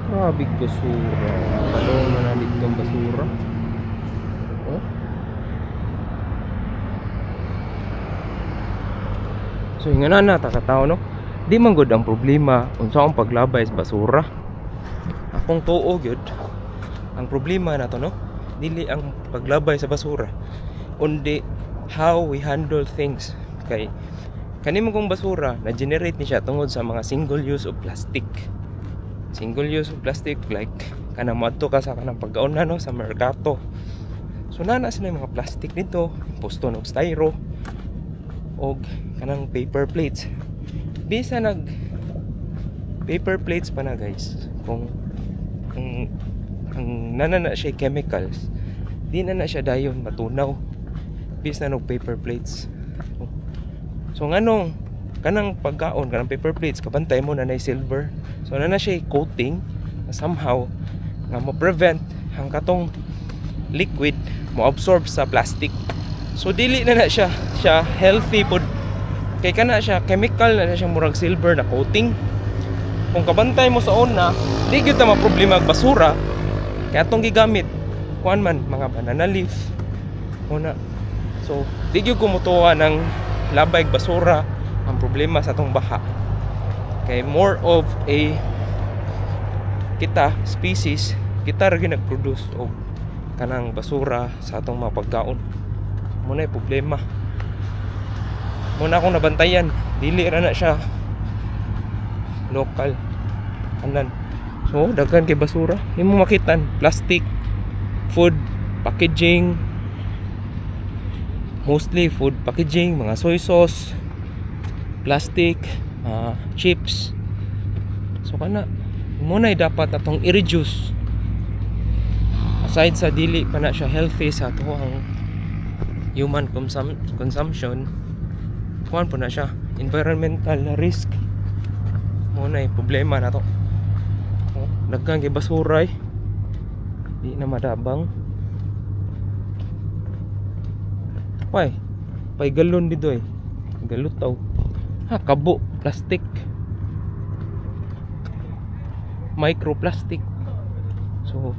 Grabe basura. Palong na na dito ang basura. Oh. So ingana na ta ka tao, no. Di man gud ang problema unsa ang paglabay sa basura. Akong tuo gyud ang problema na to, no. Dili ang paglabay sa basura, undi how we handle things. Kay kani mo kong basura na generate ni siya tungod sa mga single use of plastic. Single use of plastic, like kanang moadto ka sa kanang pagkaon, no, sa merkato. So nana sila yung mga plastic nito, pusto og styro og kanang paper plates. Bisa nag paper plates pa na, guys, kung ang nana na siya chemicals, di na na siya dayon matunaw bis na og paper plates. So nganong kanang pagkaon, kanang paper plates, kabantay mo na nay silver, so na na siya coating na somehow nga mo prevent ang katong liquid mo absorb sa plastic. So dili na na siya siya healthy pod kay kana siya chemical na, na siya murag silver na coating. Kung kabantay mo sa una, di gyud ta maproblema ang basura kay atong gigamit kuan man, mga banana leaf una. So di gyud ko motuwa ng labay basura ang problema sa atong baha kay more of a kita species, kita ra gyud nag-produce og kanang basura sa atong mga pagkaon. Mo na problema mo na akong nabantayan, dili ra na siya local anan. So daghan kay basura imo makitan, plastic, food packaging, mostly food packaging, mga soy sauce, plastic, chips. So kana muna dapat atong i-reduce. Aside sa dili pa na siya healthy sa ato ang human consumption, kuan po na siya, environmental risk. Mo na problema na to. Oh, daghan kay basura eh. Di na madabang. Pay pay galon dito eh, galutaw ha, kabo, plastic, microplastic. So